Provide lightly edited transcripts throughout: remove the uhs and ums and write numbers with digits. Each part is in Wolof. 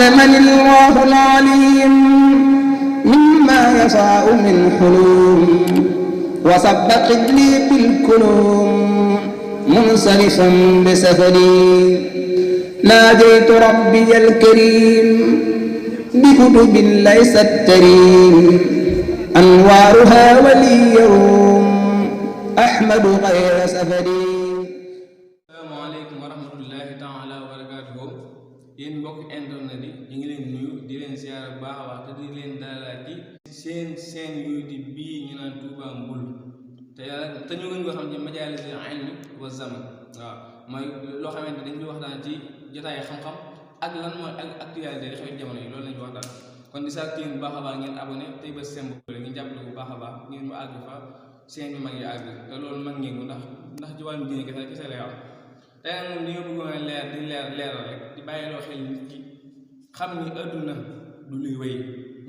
علمني الله العليم مما يشاء من حلوم وسبقت لي بالكلوم منصرفا بسفري ناديت ربي الكريم بكتب ليست تريم أنوارها ولي يروم أحمد غير سفري. Asalaamaaleykum wa rahmatullahi taala wa barakaatuhu. Yéen mbokk internet yi ñu ngi leen nuyu di leen ziar bu baax a baax te di leen dalalaat ci seen YouTube bii ñu naan Touba Goul te ñu gën ko xam ci Majàlisoul ilmi wa zaman. waaw mooy loo xamante dañ ci waxtaan ci jotaay xam-xam ak lan mooy ak actualité yi xew jamono yi loolu lañ ci waxtaan. kon di sàkk yéen bu baax a baax ngeen abonné tey ba semb ngeen jàppale bu baax a baax ngeen mu àgg fa seen yu mag yi àgg te loolu mag ngeen ko ndax ci wàllum diine kese lay wax. tey nag moom li nga bëggoon a leeral rek di bàyyiloo xel nit ki xam ni adduna du luy wéy.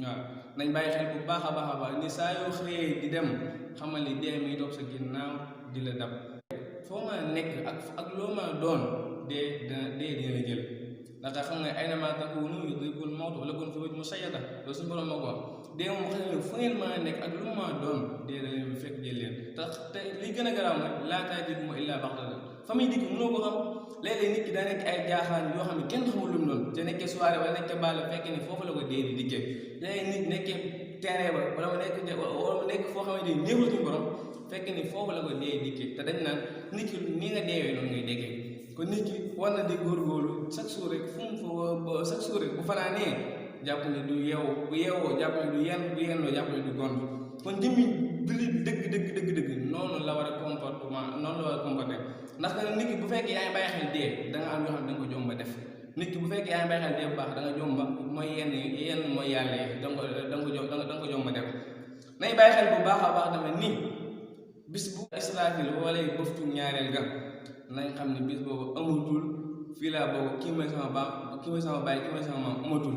waaw nañ bàyyi xel bu baax a baax ni saa yoo xëyee di dem xamal ni dee mi topp sa ginnaaw di la dab. foo mën a nekk ak loo mën a doon dee dina la jël ndaxte xam nga ay na maa takuunu yudrikul mawtu wa lakum al-mawtu mushayyada loolu suñu borom moo ko wax. dee moom xam ne fu ngeen mën a nekk ak lu mu mën a doon dee da leen fekk jël leen te li gën a garaaw nag laa ta'tiikum illaa baxtatan fa muy dikk mënoo ko xam. léeg-léeg nit ki daa nekk ay jaaxaan yoo xam ne kenn xamul lu mu doon te nekkee soirée wala nekkee baal fekk ni foofu la ko dee di dikkee. léeg-léeg nit nekkee terrain ba wala mu nekk foo xamante ni néewul suñu borom fekk ni foofu la ko dee dikkee te dañ naan nit ki ni nga deewee noonu ngay déggee. kon nit ki war na di góorgóorlu chaque jour rek chaque jour rek bu fanaanee jàpp ne du yeewu bu yeewoo jàpp ne du yennoo jàpp ne du gont. kon jëmmi jullit dëgg noonu la war a comporter ndax nit ki bu fekkee yaa ngi bàyyi xel dee da nga am yoo xam ne da nga ko jomba def. nit ki bu fekkee yaa ngi bàyyi xel dee bu baax da nga jomba mooy yenn mooy yàlla yi da nga ko jomba def. nañ bàyyi xel bu baax a baax tamit nii bis bu Israfil wala bëftu ñaareel ga nañ xam ne bis boobu amatul fii laa boobu kii mooy sama baay kii mooy sama maam amatul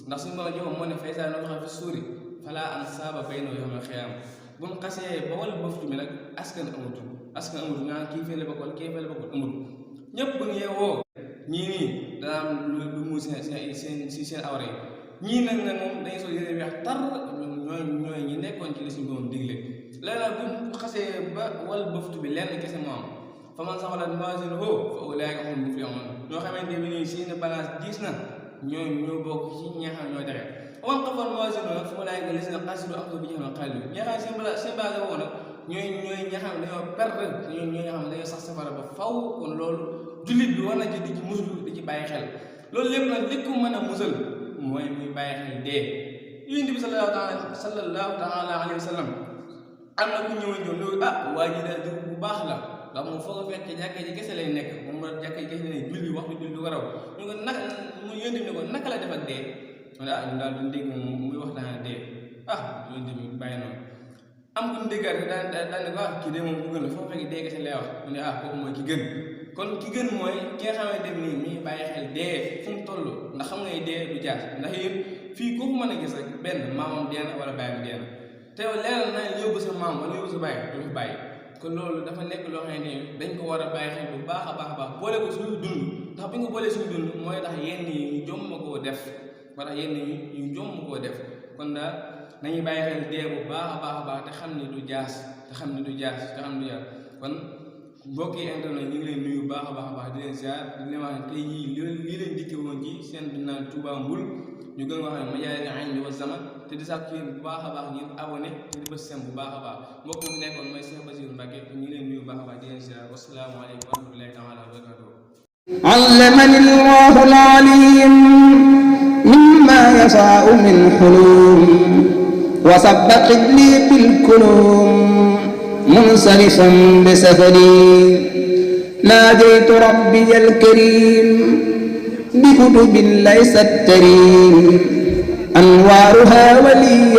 ndax suñu borom joxam moo ne fay saa noo xam fi suuri falaa ansaaba baynahum yawmal qiyaama bu mu xasee ba wala bëftu mi nag askan amatul nga kii fee la bokk wala kii fee la bokk amul ñëpp bu ñu yeewoo ñii nii dana am lu mu seen awra yi ñii nag moom dañuy sol yére weex tar ñooy ñi nekkoon ci li suñu borom digle léeg-léeg bu mu xasee ba wala bëftu bi lenn kese moo am fa man saxalat mawaaziinuhu fa ulaa'ika humul muflihuun ñoo xamante ne nii seen balance diis na ñoo bokk ci ñi nga xam ñoo texe wa man xaffat mawaaziinuhu nag fa ulaa'ika allaziina xasiru anfusahum bi jahannama xaaliduun ñi nga xam seen balance woo nag ñooy ñi nga xam ne dañoo perdre ñooy ñi nga xam ne dañoo sax safara ba faw. kon loolu jullit bi war na ci di ci muslu di ci bàyyi xel loolu lépp nag li ko mën a musal mooy muy bàyyi xel dee. Yonent bi sallallahu taala alayhi wa sallam am na ku ñëwoon ñoom loolu waa ji daal dëgg bu baax la ndax moom foog a fekk jàkka ji kese lay nekk moom la jàkka ji kese lay julli waxtu julli du ko raw ñu ko naka mu Yonent bi ne ko naka la def ak dee mu ne ñun daal duñ dégg moom muy waxtaan dee Yonent bi bàyyi noonu. am ku ñu déggaat daan ne ko kii de moom ku gën la foo fekk dee kese lay wax mu ne kooku mooy ki gën. kon ki gën mooy ki nga xamante ni mi bàyyi xel dee fu mu toll ndax xam nga dee du jaar ndax yéen fii kooku mën a gis rek benn maamam dee na wala bàyyam dee na te yow leeral na yóbbu sa maam wala yóbbu sa bàyyi du fi bàyyi. kon loolu dafa nekk loo xam ne dañ ko war a bàyyi xel bu baax a baax boole ko suñu dund ndax bi nga boolee suñu dund mooy tax yenn yi ñu jomm koo def moo tax yenn yi ñu jomm koo def kon daal nañuy bàyyi xel dee bu baax a baax te xam ne du jaas kon mbokk yi internet ñu ngi leen nuyu baax a baax di leen ziar di leen wax ne tey jii lii leen dikkee woon ci seen bi naan Touba Goul ñu gën wax ne Majàlisoul ilmi wa zaman te di sàkk yéen bu baax a baax ngeen abonné te di bës seen bu baax a baax mbokk mi nekkoon mooy Cheikh Bassirou Mbacké ñu ngi leen nuyu baax a baax di leen ziar wassalaamu aleykum wa rahmatullahi taala wa barakatuh. علمني الله العليم مما يشاء من حلوم وسبقت لي بالكلوم منصرفا بسفري ناديت ربي الكريم بكتب ليست تريم أنوارها ولي